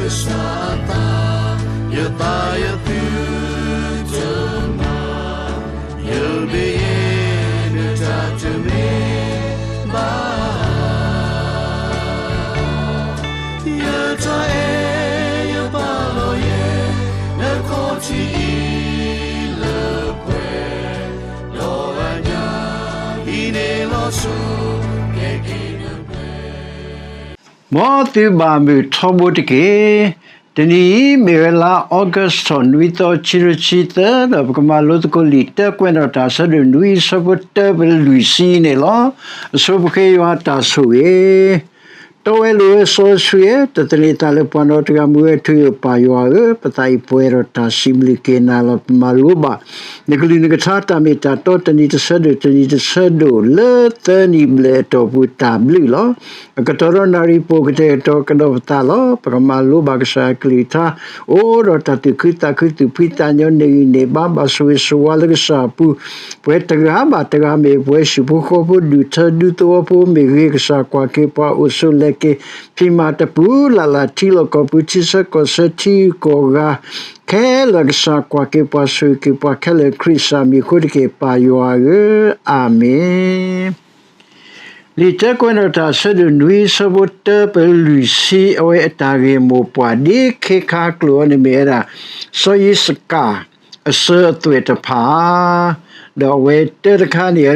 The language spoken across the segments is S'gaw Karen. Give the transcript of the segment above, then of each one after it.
ကစၢ်အသး, ယသးယသုတမၤ, ယမ့ၢ်ယဲ နတၢ်တမ့ၢ်ဘၣ် ယတၢ်အဲၣ်ယပာ်လီၤယဲ နခီၣ်ထံးအံၤလၢပှဲၤ, ဒီးအညၣ်အံၤန့ၣ်လီၤဆီ ကဲက့ၤနပှဲၤ မ်သုဘၣ်မုာ်ထီဘိတက့ၢ်. တနံၤအံၤမ့ၢ်ဝဲလါ August နွံသီ ခံကထိခံဆံသၢ ဒီးပကမၤလိသကိးလံာ်တၢကွဲးနီၣ်တၢ်အဆၢဒိၣ်နွံ အဆၢဖိတၢပၢၢ်လွံၢ်ဆံန့ၣ်လီၤ. အဆိပဃ့ယွၤတၢ်ဆိၣ်ဂ့ၤ တီဝဲလိာ်ဝဲစီၤဧၡူဧၢ, တသန့ၤသးလၢပှၤနီတဂၤ မူဝဲထိၣ်ဧၢ ပၢ်ယွၤဧၢ, ပသးအံၤပှဲၤဒီးတၢ်စံးဘျုးက့ၤနၤလီၤ. ပမၤလိဘၣ် နကလုၢ်နကထါတၢ်မ့ၢ်တၢ်တီ တနံၤတဆၢဒိၣ်တနံၤတဆၢဒိၣ် လၢသၢနံၣ်ဘျဲၣ်အတီၢ်ပူၤတၢ်ဘျုးလီၤ. အကတီၢ်ဒီးနၣ်ရံၣ်ပူၤ ကတဲာ်ကတီၤကဒီးပသးလီၤ. ပကမၤလိဘၣ်ကစၢ်အကလုၢ်ကထါ အိၣ်ဒီးတၢ်သူၣ်ခုသးခု သူၣ်ဖှံသးညီ န့ၢ်ဂံၢ်န့ၢ်ဘါ ဘၣ်ဆိၣ်ဂ့ၤဆိၣ်ဝါလၢကစၢ်အပူၤ ပှဲၤတဂၤဘၣ်တဂၤ မ့ၢ်ပှဲၤဟံၣ်ဖိဃီဖိ ဒူၣ်ထၢဒူသဝီဖိမ့ၢ်ဂ့ၤ ကစၢ်ကွၢ်က့ၤပှၤ အိၣ်ဆိးလဲၤက့ၤ ဖံးမၤတပူၤလၢ်လၢ် ထံလီၢ်ကီၢ်ပူၤ ထံဆၢကီၢ်ဆၢ ထံဂုၤကီၢ်ဂၤ ခဲလၢာ် ကစၢ်ကွၢ်က့ၤပှၤ ဆိၣ်ဂ့ၤက့ၤပှၤခဲလၢာ် ခရံာ်စၢ်မံၤအဃိတက့ၢ် ပၢ်ယွၤဧၢ, အၤမ့ၣ်. လံာ်တၢကွဲးနီၣ်တၢ်အဆၢဒိၣ်နွံ ဆၢဖိတၢပၢၢ်လွံၢ်ဆံ အဝဲအတၢ်ဂ့ၢ်မိၢ်ပှၢ်ဒ်ခ့ခါကျိာ်အံၤန့ၣ်မ့ၢ်ဝဲဒၣ် စီၤယံးစကၤ အစၢၤအသွဲၣ်တဖၣ် ဒီးအဝဲတၢတခါန့ၣ်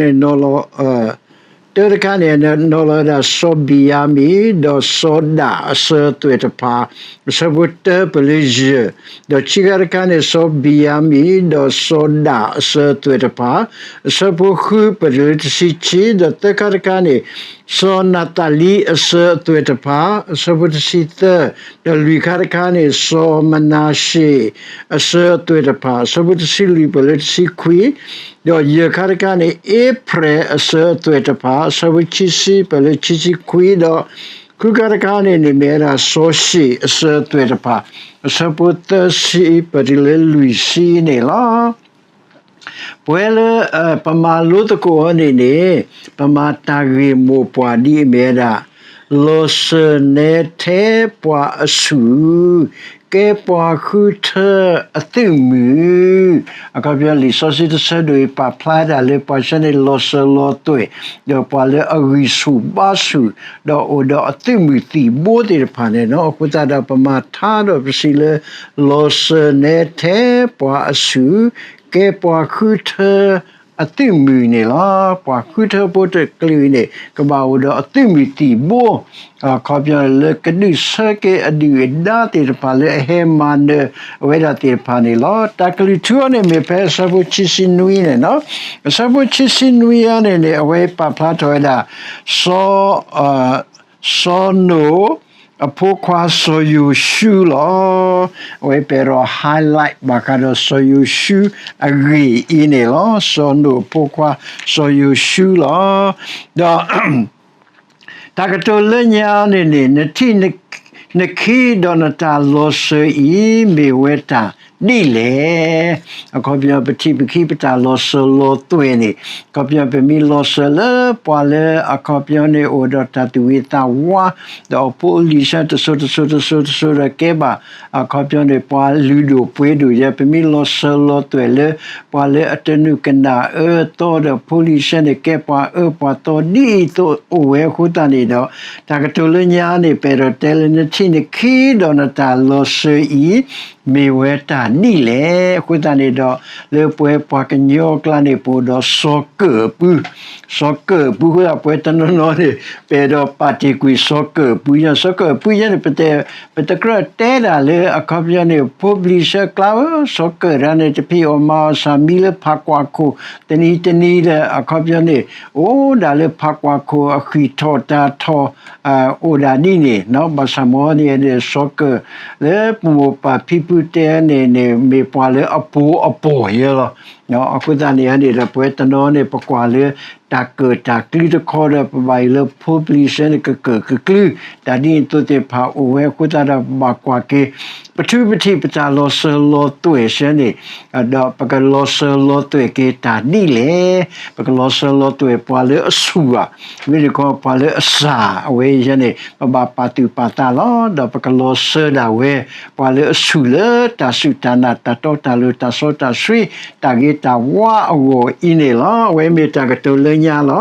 တၢတခါန့ၣ် နီၤလီၤဝဲဒၣ် စီၤဘံၣ်ယၤမံၣ် ဒီးစီၤဒၣ်အစၢၤအသွဲၣ်တဖၣ် အဆၢဖိတၢပၢၢ်လၢယဲၢ်, ဒီးခံခါတခါန့ၣ် စီၤဘံၣ်ယၤမံၣ် ဒီးစီၤဒၣ်အစၢၤအသွဲၣ်တဖၣ် အဆၢဖိဃုပၢၢ်လၢတဆံခံ, ဒီးသၢခါတခါန့ၣ် စီၤနၤသလံအစၢၤအသွဲၣ်တဖၣ် အဆၢဖိတဆံသၢ, ဒီးလွံၢ်ခါတခါန့ၣ် စီၤမနၤရှ့းအစၢၤအသွဲၣ်တဖၣ် အဆၢဖိတဆံလွံၢ်ပၢၢ်လၢတဆံခွံ, ဒီးယဲၢ်ခါတခါန့ၣ် အ့ဖြဲးအစၢၤအသွဲၣ်တဖၣ် အဆၢဖိခံဆံပၢၢ်လၢခံဆံခွံ, ဒီးဃုခါတခါန့ၣ်န့ၣ်မ့ၢ်ဝဲဒၣ် စီၤၡ့ၣ်အစၢၤအသွဲၣ်တဖၣ် အဆၢဖိသၢဆံပၢၢ်တုၤလၢလွံၢ်ဆံန့ၣ်လီၤ. ပဝဲလၢ ပမၤလိသကိးအီၤန့ၣ်န့ၣ် ပမၤတၢ်ဂ့ၢ်မိၢ်ပှၢ်ဒ်အမ့ၢ်ဝဲဒၣ် လီၤစၢၤနဲထဲပှၤအဆူၣ်, ကဲပှၤဃုထၢအသုးမုၢ်, အခီပညီလံာ်စီဆှံတဆၢဒိၣ်အံၤ ပာ်ဖျါဒၣ်လၢပှၤဆၢန့ၣ် လီၤစၢၤလီၤသွဲၣ် ဒီးပှၤလၢအဂံၢ်ဆူၣ်ဘါဆူၣ် ဒီးအိၣ်ဒီးအသုးမုၢ်သံၣ်ဘိသ့ၣ်တဖၣ်န့ၣ်လီၤ. အဃိသတးဒီးပမၤထါဒီးပစံးလၢ လီၤစၢၤနဲထဲပှၤအဆူၣ်, ကဲပှၤဃုထၢအသုးမုၢ်န့ၣ်လီၤ. ပှၤဃုထၢဖိတကလုာ်အံၤန့ၣ် ကဘၣ်အိၣ်ဒီးအသုးမုၢ်သံၣ်ဘိ အခီပညီလၢကဒုးဆၢက့ၤအဒုၣ်အဒါသ့ၣ်တဖၣ်လၢအဟဲမၤနၢၤအဝဲဒၣ်သ့ၣ်တဖၣ်န့ၣ်လီၤ. တၢ်ကလုၢ်ထူအီၤန့ၣ်မ့ၢ်ဖဲအဆၢဖိခံဆံနွံန့ၣ်လီၤ. အဆၢဖိခံဆံနွံအံၤန့ၣ်န့ၣ် အဝဲပာ်ဖျါထီၣ်ဝဲဒၣ် စီၤ စီၤနိၣ်အဖိခွါစီၤယိၤၡူလီၤ. အဝဲပအဲၣ်ဒိး highlight ဘၣ်ဃးဒီးစီၤယိၤၡူအဂ့ၢ်အံၤန့ၣ်လီၤ. စီၤနိၣ်အဖိခွါစီၤယိၤၡူလီၤ. ဒီး တၢ်ကတိၤလၢညါန့ၣ်န့ၣ် နထံၣ်နခံဒီးနတၢ်လီၤစၢၤအံၤ မ့ၢ်ဝဲတၢ်ဒ်လဲၣ်. အခီပညီပထံၣ်ပခံပတၢ်လီၤစၢၤလီၤသွဲၣ်န့ၣ် အခီပညီပမ့ၢ်လီၤစၢၤလၢပှၤလၢအခီပညီန့ၣ်အိၣ်ဒီးတၢ်သူၣ်ဂ့ၤသးဝါ ဒီးဖိလံၤဆၢတစိၤတစိၤတစိၤတစိၤဒီးကဲဘၣ် အခီပညီန့ၣ် ပှၤလုၢ်ဒိၣ်ပှ့ၤဒိၣ်ယဲ ပမ့ၢ်လီၤစၢၤလီၤသွဲၣ်လၢ ပှၤလၢအတနုာ်ကနၣ်အၢသီဒီးဖိလံၤဆၢန့ၣ် ကဲပှၤအၢပှၤသီဒ်အံၤသိးအိၣ်ဝဲအဃိသတးန့ၣ်ဒီး တၢ်ကတိၤလၢညါန့ၣ် ပအဲၣ်ဒိးတဲလၢနထံၣ်နခံဒီးနတၢ်လီၤစၢၤအံၤ မ့ၢ်ဝဲတၢ်ဒ်လဲၣ်. အဃိသတးန့ၣ်ဒီး လၢပဝဲပှၤကညီအကျါန့ၣ် ပအိၣ်ဒီးစီၤကၢၣ်အပူၤ စီၤကၢၣ်အပူၤအဃိသတး ပဝဲတနီၤနီၤန့ၣ် ပအဲၣ်ဒိးပာ်တ့ၢ်ကွံာ်စီၤကၢၣ်အပူၤညါ စီၤကၢၣ်အပူၤညါန့ၣ် ပတကြၢးတဲဒၣ်လၢအခီပညီန့ၣ် ဖိပလံၤဆၢကျါဧၢ စီၤကၢၣ်တဂၤန့ၣ် တဖံးအီၣ်မၤအီၣ်ဆၣ်မံလၢဖးကွၢ်ခိၣ် တနံၤတနံၤဒီး အခီပညီန့ၣ် အိၣ်ဒၣ်လၢဖးကွၢ်ခိၣ်အဃံၢ်ထီၣ်တၢ်ထီၣ် အိၣ်ဒၣ်ဒ်န့ၣ် ဘၣ်ဆၣ်မ့ၢ်န့ၣ် စီၤကၢၣ်လၢပမိၢ်ပၢ်ဖံဖုတဲန့ၣ်န့ၣ် မ့ၢ်ပှၤလၢအပိာ်အပီၢ်ယဲလီၤ. အဃိသတးန့ၣ်န့ၣ်ဒီး ပဝဲတနီၤန့ၣ် ပကွၢ်လၢတၢ်ကၢၣ်တၢ်ကျူတခီဒီး ပဘၣ်ယိၣ်လၢဖိပလံၤဆၢန့ၣ် ကကၢၣ်ကကျူ တၢ်ဒ်န့ၣ်အသိးသ့ၣ်တဖၣ်အိၣ်ဝဲအဃိသတးဒီး ပဘၣ်ကွၢ်က့ၤ ပထုပထံၣ်ပတၢ်လီၤစၢၤလီၤသွဲၣ်ဆၢန့ၣ်, ဒီးပကလီၤစၢၤလီၤသွဲၣ်က့ၤတၢ်ဒ်လဲၣ်. ပကလီၤစၢၤလီၤသွဲၣ်ပှၤလၢအဆူၣ်ဧါ, မ့တမ့ၢ်ပှၤလၢအစၢ်, အဝဲအံၤန့ၣ် ပဘၣ်ပာ်သူၣ်ပာ်သးလီၤ. ဒီးပကလီၤစၢၤဒၣ်ဝဲ ပှၤလၢအဆူၣ်လၢတၢ်စူၢ်တၢ်နာ် တၢ်တီတၢ်လိၤ တၢ်စီတၢ်ဆှံ တၢ်ဂ့ၤတၢ်ဝါအဂီၢ်အံၤန့ၣ်လီၤ. အဝဲမ့ၢ်တၢ်ကတိၤလၢညါလီၤ.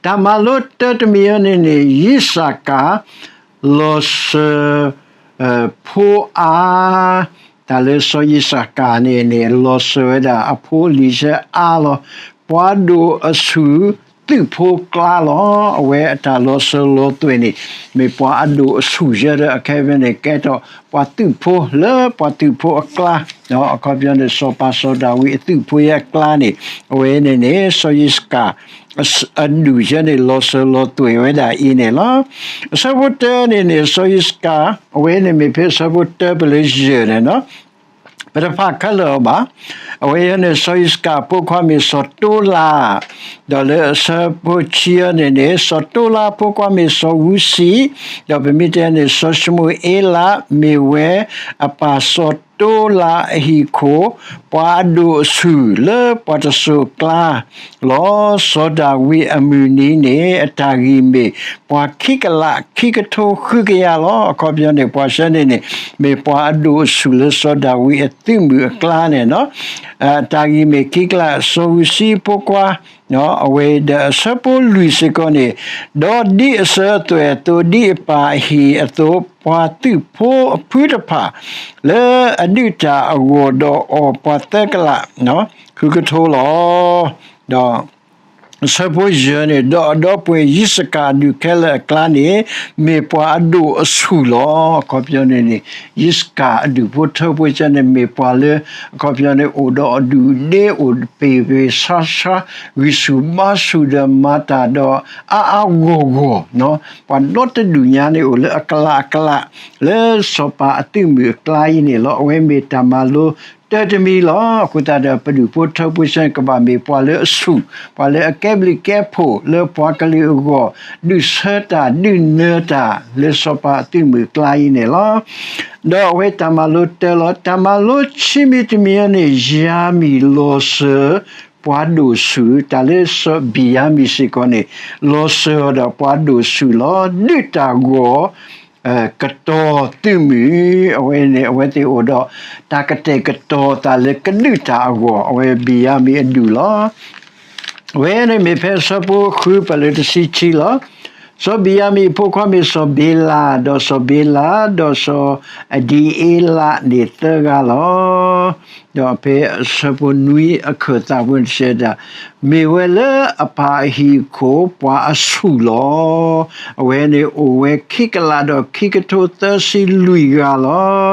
တၢ်မၤလိတၢတမံၤအံၤန့ၣ်န့ၣ် ယံးစကၤ လီၤစၢၤ ဖိအါ, တၢ်လၢစီၤယံးစကၤန့ၣ်န့ၣ် လီၤစၢၤဝဲဒၣ်အဖိလံၤဆၢအါလီၤ. ပှၤဒိၣ်အဆူၣ် သုးဖိကျါလီၤ. အဝဲအတၢ်လီၤစၢၤလီၤသွဲၣ်န့ၣ် မ့ၢ်ပှၤအဒိၣ်အဆူၣ်ယဲဒီး အခဲအံၤန့ၣ် ကဲထီၣ်ပှၤသုးဖိလၢပှၤသုးဖိအကျါ, အခီပညီန့ၣ် စီၤပၤစီၤဒၤဝံးအသုးဖိယဲအကျါန့ၣ်, အဝဲန့ၣ်န့ၣ် စီၤယံးစကၤ အဒူၣ်ယဲန့ၣ် လီၤစၢၤလီၤသွဲၣ်ဝဲဒၣ်အံၤန့ၣ်လီၤ. အဆၢဖိတၢန့ၣ်န့ၣ် စီၤယံးစကၤ အဝဲန့ၣ်မ့ၢ်ဖဲအဆၢဖိတၢပလၢယဲၢ်န့ၣ်လီၤ. ပတဖးခဲလၢာ်အီၤဘၣ်. အဝဲအံၤန့ၣ် စီၤယံးစကၤအဖိခွါမ့ၢ်စီၤတိလး, ဒီးလၢအဆၢဖိခံအံၤန့ၣ်န့ၣ် စီၤတိလးအဖိခွါမ့ၢ်စီၤဧူစံၣ်, ဒီးပမ့ၢ်တဲန့ၣ် စီၤၡမူၤအ့လး မ့ၢ်ဝဲအပၢ်စီၤတိလးအဟံၣ်ခိၣ်, ပှၤအဒိၣ်အဆူၣ်လၢပှၤတစိၤအကျါလီၤ. စီၤဒၤဝံးအမုၢ်နံၤန့ၣ် အတၢ်ဂံၢ်မ့ၢ်ပှၤခံကလးခံကထိဃုကယၤလီၤ. အခီပညီန့ၣ် ပှၤဆၢန့ၣ်န့ၣ် မ့ၢ်ပှၤအဒိၣ်အဆူၣ်လၢစီၤဒၤဝံးအသုးမုၢ်အကျါန့ၣ်လီၤ. အတၢ်ဂံၢ်မ့ၢ်ခံကလး စီၤဧူစံၣ်အဖိခွါ, အဝဲဒီးအဆၢဖိလွံၢ်စ့ၢ်ကီးန့ၣ်, ဒီးဒ်အစၢၤအသွဲၣ်အသိး ဒ်အပၢ်အဟ့ၣ်အသိး ပှၤသုးဖိအဖုတဖၣ် လၢအဒုးတၢ်အဂီၢ်ဒီးအီၤ ပှၤသၢကလး ဃုကထိလီၤ. ဒီးအဆၢဖိယဲၢ်န့ၣ်, ဒီးအဒီပုၢ်ဝဲၢ်ယံးစကၤအဒူၣ်ခဲလၢာ်အကျါန့ၣ် မ့ၢ်ပှၤအဒိၣ်အဆူၣ်လီၤ. အခီပညီန့ၣ်န့ၣ် ယံးစကၤအဒူၣ်ဖိထၢဖိကဲန့ၣ် မ့ၢ်ပှၤလၢ အခီပညီန့ၣ် အိၣ်ဒီးအဒူၣ်အဒ့ အိၣ်ပ့ၤပ့ၤဆါဆါ ဂံၢ်ဆူၣ်ဘါဆူၣ်ဒီးမၤတၢ်ဒီး အါအါဂီၢ်ဂီၢ်, ပှၤဒီတဒူၣ်ညါန့ၣ် အိၣ်လၢအကလးအကလး လၢစီၤပၤအသုးမုၢ်အကျါအံၤန့ၣ်လီၤ. အဝဲမ့ၢ်တၢ်မၤလိတၢတမံၤလီၤ. အဃိသတးဒီး ပဒူၣ်ဖိထၢဖိဆၢန့ၣ် ကဘၣ်မ့ၢ်ပှၤလၢအဆူၣ်, ပှၤလၢအကဲဘျုးကဲဖှိၣ်လၢပှၤကလုာ်အဂီၢ်, ဒုးဆၢတၢ်ဒုးနၢၤတၢ်လၢစီၤပၤအသုးမုၢ်အကျါအံၤန့ၣ်လီၤ. ဒီးအဝဲတၢ်မၤလိတၢလီၤ. တၢ်မၤလိခံမံၤတမံၤအံၤန့ၣ် ယၤမံၣ်လီၤစၢၤ ပှၤဒိၣ်ဆူၣ်, တၢ်လၢစီၤဘံၣ်ယၤမံၣ်စ့ၢ်ကီးန့ၣ် လီၤစၢၤဒီးပှၤဒိၣ်ဆူၣ်လီၤ. ဒုးတၢ်ဂီၤ ကတီၤသုးမုၢ်, အဝဲန့ၣ် အဝဲသ့ၣ်အိၣ်ဒီး တၢ်ကတဲာ်ကတီၤအသးလၢကဒုးတၢ်အဂီၢ်, အဝဲဘံၣ်ယၤမံၣ်အဒူၣ်လီၤ. အဝဲန့ၣ်မ့ၢ်ဖဲအဆၢဖိဃုပာ်လၢတဆံခံလီၤ. စီၤဘံၣ်ယၤမံၣ်အဖိခွါမ့ၢ်စီၤဘ့လး, ဒီးစီၤဘ့လး, ဒီးစီၤအဒံအ့လးန့ၣ်သၢဂၤလီၤ. ဒီးဖဲအဆၢဖိနွံအခၢၣ်သးပူၤန့ၣ်တဲဒၣ်, မ့ၢ်ဝဲလၢအပၢ်အဟံၣ်အခိၣ်ပှၤအဆူၣ်လီၤ. အဝဲန့ၣ်အိၣ်ဝဲခံကလးဒီးခံကထိသၢဆံလွံၢ်ဂၤလီ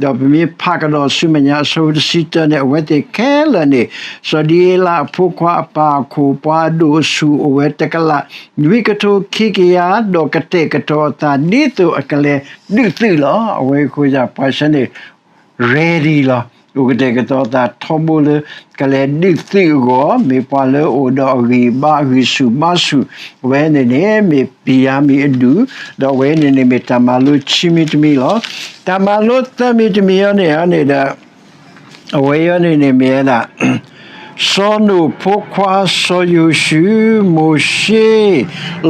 ၤ. ဒီးပမ့ၢ်ဖးကဒီးဆူမဲာ်ညါအဆၢဖိတဆံတၢန့ၣ် အဝဲသ့ၣ်ခဲလၢာ်န့ၣ် စီၤဒံအ့လးအဖိခွါအပၢ်အခိၣ် ပှၤအဒိၣ်အဆူၣ်အိၣ်ဝဲတကလး နွံကထိခံကယၤ, ဒီးကတဲာ်ကတီၤအသးဒ်သိးအကလဲၤဒုးသုးလီၤ. အဝဲအဃိပှၤဆၢန့ၣ် ready လီၤ. အိၣ်ကတဲာ်ကတီၤအသးထီဘိလၢ ကလဲၤဒုးသုးအဂီၢ်, မ့ၢ်ပှၤလၢအိၣ်ဒီးအဂံၢ်ဘါ အဂံၢ်ဆူၣ်ဘါဆူၣ်, အဝဲန့ၣ်န့ၣ် မ့ၢ်ဘံၣ်ယၤမံၣ်အဒူၣ်, ဒီးအဝဲန့ၣ်န့ၣ်မ့ၢ်တၢ်မၤလိခံမံၤတမံၤလီၤ. တၢ်မၤလိသၢမံၤတမံၤအံၤန့ၣ်န့ၣ်ဒီး အဝဲအံၤန့ၣ်န့ၣ်မ့ၢ်ဝဲဒၣ် စီၤနိၣ်အဖိခွါစီၤယိၤၡူး, မိၤၡ့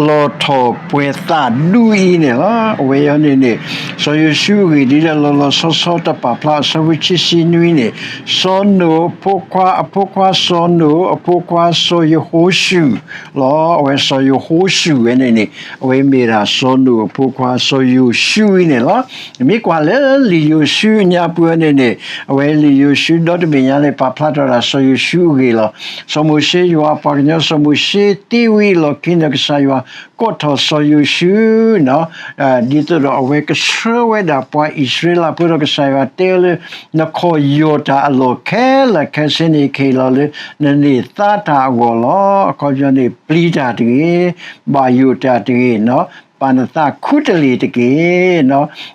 လီၤထီၣ်ပှဲၤသးဒူအံၤန့ၣ်လီၤ. အဝဲအံၤန့ၣ်န့ၣ် စီၤယိၤၡူအဂ့ၢ်ဒ်ဒီး လီၤလီၤဆီဆီတပာ်ဖျါအဆၢဖိခံဆံနွံန့ၣ်, စီၤနိၣ်အဖိခွါ, အဖိခွါစီၤနိၣ်, အဖိခွါစီၤယဟိၤၡူၣ်လီၤ. အဝဲစီၤယဟိၤၡူၣ်ဝဲန့ၣ်န့ၣ် အဝဲမ့ၢ်ဒၣ်စီၤနိၣ်အဖိခွါစီၤယိၤၡူအံၤန့ၣ်လီၤ. မ့ၢ်ကွၢ်လၢလံာ်ယိၤၡူအညါပူၤန့ၣ်န့ၣ်, အဝဲလံာ်ယိၤၡူဒီတဘ့ၣ်ညါန့ၣ် ပာ်ဖျါထီၣ်ဒၣ်စီၤယိၤၡူအဂ့ၢ်လီၤ. စီၤမိၤၡ့ယွၤအပှၤကညီ, စီၤမိၤၡ့သံဝံၤအလီၢ်ခံန့ၣ် ကစၢ်ယွၤကိးထီၣ်စီၤယိၤၡူ ဒ်သိးဒီးအဝဲကဆှၢဝဲဒၣ်ပှၤအံၣ်စရ့လးဖိဒီး ကစၢ်ယွၤတဲလၢ နခီၣ်ယီၢ်တၢ်အလီၢ်ခဲလၢာ်ခဲဆ့န့ၣ် ကဟ့ၣ်လီၤလၢနန့ၢ်သါတၢ်အဂီၢ်လီၤ. အခီပညီန့ၣ် ပျံၤတၢ်တဂ့ၤ, ဘၣ်ယိၣ်တၢ်တဂ့ၤန့ၣ် ပာ်နသးခူတလ့ၢ်တက့ၢ်. န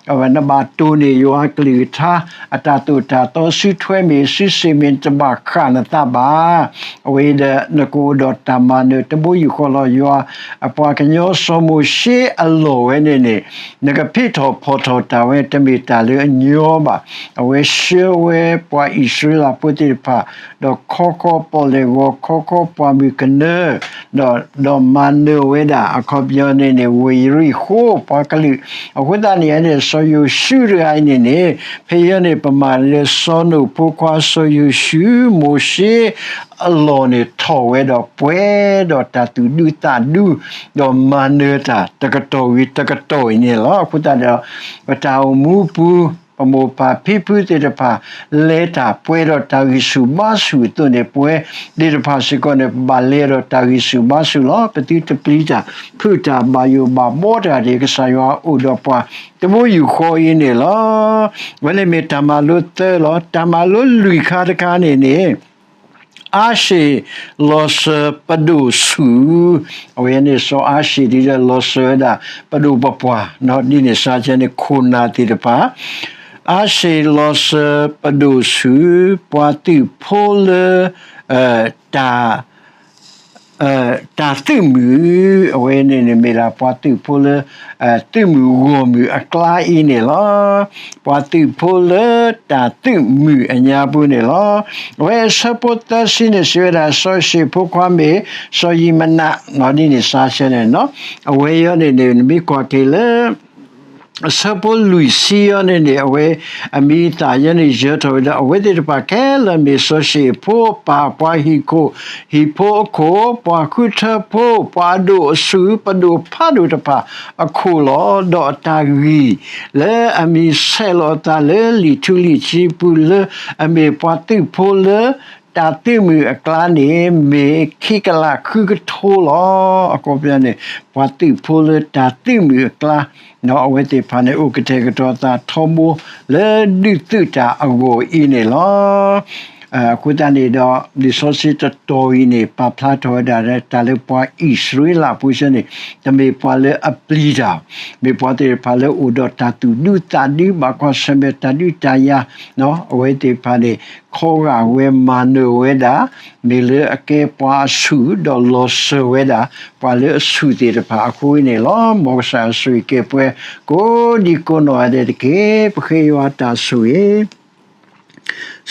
ဘၣ်တိၢ်န့ၢ်ယွၤအကလုၢ်ကထါ အတၢ်သိၣ်တၢ်သီ စုထွဲမ့ၢ်စုစ့ၢ်မ့ၢ် တဘၣ်ဃးနသးဘၣ်. အဝဲဒီး နကအိၣ်ဒီးတၢ်မၤနၢၤ တဘိယူၢ်ဃီလီၤ. ယွၤအပှၤကညီစီၤမိၤၡ့အလီၢ်ဝဲန့ၣ်န့ၣ် နကဖ့ၣ်ထီၣ်ဖီၣ်ထီၣ်တၢ်ဝဲ တမ့ၢ်တၢ်လၢအညီဘၣ်. အဝဲဆှၢဝဲပှၤအံၣ်စရ့လးဖိသ့ၣ်တဖၣ် ဒီးခီခီပီၣ်လဲၣ်ဂီၤ ခီခီပှၢ်မုၢ်ကနၢ ဒီးမၤနၢၤဝဲဒၣ် အခီပညီန့ၣ်န့ၣ် ဝ့ၢ်ယရံၣ်ဃိၣ် ပှၤကလုာ်, အဃိသတးန့ၣ်န့ၣ် စီၤယိၤၡူတဂၤအံၤန့ၣ်န့ၣ် ဖဲအံၤန့ၣ် ပမၤလၢစီၤနိၣ်ဖိခွါစီၤယိၤၡူ မိၤၡ့ အလီၢ်န့ၣ်ထီၣ်ဝဲဒီးပှဲၤဒီးတၢ်သူၣ်ဒူသးဒူ ဒီးမၤနၢၤတၢ်တကတီၢ်ဝံၤတကတီၢ်အံၤန့ၣ်လီၤ. အဃိသတးဒီး ပတၢ်အိၣ်မူပူၤ ပမိၢ်ပၢ်ဖံဖုသ့ၣ်တဖၣ် လဲၤတၢ်ပှဲၤဒီးတၢ်ဂံၢ်ဆူၣ်ဘါဆူၣ်အသိးန့ၣ် ပဝဲသ့ၣ်တဖၣ်စ့ၢ်ကီးန့ၣ် ပဘၣ်လဲၤဒီးတၢ်ဂံၢ်ဆူၣ်ဘါဆူၣ်လီၤ. ပသုတပျံၤတၢ်ဖုးတၢ် ဘၣ်ယိၣ်ဘၣ်ဘှီတဂၤဒီး ကစၢ်ယွၤအိၣ်ဒီးပှၤ တဘိယူၢ်ဃီအံၤန့ၣ်လီၤ. အဝဲန့ၣ်မ့ၢ်တၢ်မၤလိသၢလီၤ. တၢ်မၤလိလွံၢ်ခါတခါန့ၣ်န့ၣ် အါၡ့ၣ်လီၤစၢၤပဒိၣ်ဆူၣ်, အဝဲန့ၣ်စီၤအါၡ့ၣ်ဒ်ဒီးလီၤစၢၤဝဲဒၣ် ပဒိၣ်ပပှၢ် ဒ်န့ၣ်စါဆဲန့ၣ် ခိၣ်နၢ်သ့ၣ်တဖၣ်, အါၡ့ၣ်လီၤစၢၤပဒိၣ်ဆူၣ် ပှၤသုးဖိလၢ တၢ် တၢ်သုးမုၢ်, အဝဲန့ၣ်န့ၣ်မ့ၢ်ဒၣ် ပှၤသုးဖိလၢ သုးမုၢ်ဂီၢ်မုၢ်အကျါအံၤန့ၣ်လီၤ. ပှၤသုးဖိလၢတၢ်သုးမုၢ်အညါပူၤန့ၣ်လီၤ. အဝဲအဆၢဖိသၢဆံန့ၣ် စံးဝဲဒၣ် စီၤၡ့ၣ်ဖိခွါမ့ၢ် စီၤယံးမနး ဒ်န့ၣ်စါဆဲန့ၣ်, အဝဲအံၤန့ၣ်န့ၣ် နမ့ၢ်ကွၢ်က့ၤလၢ အဆၢဖိလွံၢ်ဆံအံၤန့ၣ်န့ၣ် အဝဲအမံၤအသၣ်ယဲန့ၣ် ယၢၤထီၣ်ဝဲဒၣ် အဝဲသ့ၣ်တဖၣ်ခဲလၢာ်မ့ၢ်စီၤၡ့ၣ်ဖိအပၢ် ပှၤဟံၣ်ခိၣ် ဟံၣ်ဖိအခိၣ် ပှၤဃုထၢဖိ ပှၤအဒိၣ်အဆူၣ် ပဒိၣ်ဖးဒိၣ်တဖၣ်အခိၣ်လီၤ. ဒီးအတၢ်ဂံၢ်လၢအမံၤဆဲးလီၤအသးလၢလံာ်ထူလံာ်ကၠံပူၤလၢ အမ့ၢ်ပှၤသုးဖိလၢ တၢ်သုးမုၢ်အကျါန့ၣ် မ့ၢ်ခံကလးဃုကထိလီၤ. အခီပညီန့ၣ် ပှၤသုးဖိလၢတၢ်သုးမုၢ်အကျါ အဝဲသ့ၣ်တဖၣ်န့ၣ် အိၣ်ကတဲာ်ကတီၤသးထီဘိ လၢဒုးသုးတၢ်အဂီၢ်အံၤန့ၣ်လီၤ. အဃိသတးန့ၣ်ဒီး လံာ်စီဆှံတတီၤအံၤန့ၣ် ပာ်ဖျါထီၣ်ဝဲဒၣ်လၢ တၢ်လၢပှၤအံၣ်စရ့လးဖိဆၢန့ၣ် တမ့ၢ်ပှၤလၢအပျံၤတၢ်, မ့ၢ်ပှၤသ့ၣ်တဖၣ်လၢအိၣ်ဒီးတၢ်သူၣ်ဒူသးဒူ ဘၣ်ကွၢ်ဆၢၣ်မဲာ်တၢ်ဒုးတၢ်ယၤ အဝဲသ့ၣ်တဖၣ်န့ၣ် ခီဂာ်ဝဲမၤနၢၤဝဲဒၣ် မ့ၢ်လၢအကဲပှၤအဆူၣ် ဒီးလီၤစၢၤဝဲဒၣ် ပှၤလၢအဆူၣ်သ့ၣ်တဖၣ်အဃိန့ၣ်လီၤ. မ်ကစၢ်ယွၤဆိၣ်ဂ့ၤက့ၤပှၤ ကိးဒံကိးနီၢ်ဂၤဒဲးတက့ၢ်. ပဃ့ယွၤတၢ်ဆိၣ်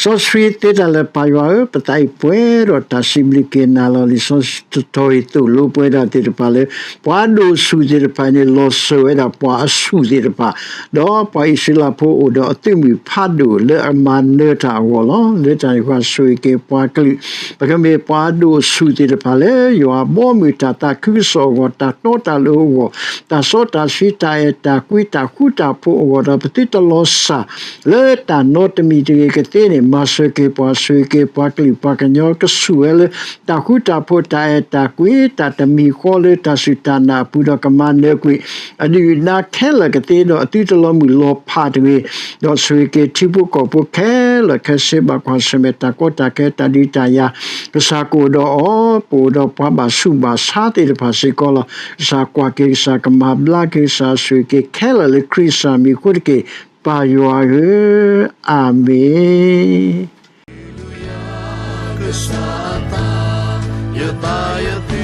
ဂ့ၤ စီဆှံသ့တၢ်လၢပၢ်ယွၤဧၢ, ပသးအံၤပှဲၤဒီးတၢ်စံးဘျုးက့ၤနၤလီၤ. လံာ်စီဆှံတတီၤအံၤသိၣ်လိပှဲၤဒၣ်သ့ၣ်တဖၣ်လၢ ပှၤဒိၣ်ဆူၣ်သ့ၣ်တဖၣ်န့ၣ် လီၤစၢၤဝဲဒၣ်ပှၤအဆူၣ်သ့ၣ်တဖၣ်, ဒီးပှၤအံၣ်စရ့လးဖိအိၣ်ဒီးအသုးမုၢ်ဖးဒိၣ်လၢအမၤနၢၤတၢ်အဂီၢ်လီၤ. လၢတၢ်န့ၣ်အဃိ ဆိၣ်ဂ့ၤက့ၤပှၤကလုာ် ပကမ့ၢ်ပှၤဒိၣ်ဆူၣ်သ့ၣ်တဖၣ်လၢ ယွၤအဘီအမုၢ်တၢ်သးခုကစီၣ်အဂီၢ် တၢ်တီတၢ်လိၤအဂီၢ် တၢ်စီတၢ်ဆှံ တၢ်အဲၣ်တၢ်ကွံ တၢ်ဃူတၢ်ဖိးအဂီၢ်ဒီး ပသုတလီၤစၢ် လၢတၢ်နီတမံၤတဂ့ၤကသ့န့ၣ် မၤစၢၤက့ၤပှၤ ဆိၣ်ဂ့ၤက့ၤပှၤကလုာ်ပှၤကညီ ကဆူၣ်ဝဲလၢ တၢ်ဃူတၢ်ဖိး တၢ်အဲၣ်တၢ်ကွံ တၢ်တမံၤဃီလၢတၢ်စူၢ်တၢ်နာ်အပူၤဒီး ကမၤနၢၤကွံာ် အဒုၣ်အဒါခဲလၢာ်ကသ့ဒီး အသုတလီၤမုၢ်လီၤဖးတဂ့ၤ, ဒီးဆိၣ်ဂ့ၤက့ၤထံဖိကီၢ်ဖိခဲလၢာ်ခဲဆ့ ဘၣ်ကွၢ်ဆၢၣ်မဲာ်တၢ်ကီတၢ်ခဲ တၢ်ဒုးတၢ်ယၤ ကစၢ်ကအိၣ်ဒီးအီၤ ပအိၣ်ဒီးပှၤဘၣ်ဆူးဘၣ်ဆါသ့ၣ်တဖၣ်စ့ၢ်ကီးလီၤ. ကစၢ်ကွၢ်က့ၤ ကစၢ်ကမၤဘျါက့ၤ ကစၢ်ဆိၣ်ဂ့ၤက့ၤခဲလၢာ်လၢခရံာ်ကစၢ်မံၤအဃိတက့ၢ်. ပၢ်ယွၤဧၢ, အၤမ့ၣ်.